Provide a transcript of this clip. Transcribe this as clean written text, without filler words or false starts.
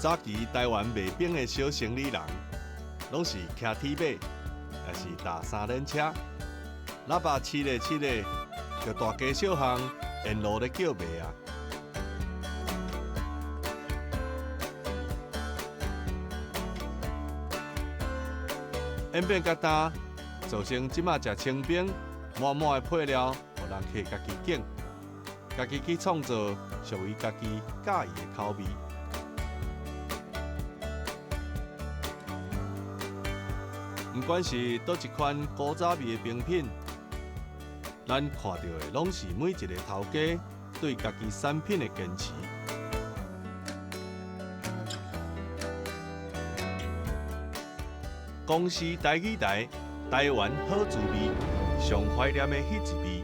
早期台灣賣冰的小生理人，攏是騎鐵馬，抑是踏三輪車，喇叭飼咧飼咧，就大街小巷沿路咧叫賣啊。演變甲今，造成這馬食清冰滿滿的配料，予人客家己揀，家己去創造屬於家己佮意的口味。毋管是佗一款古早味的冰品，咱看著的攏是每一个頭家對家己產品的堅持。公視台語台，台灣好滋味，上懷念的彼一味。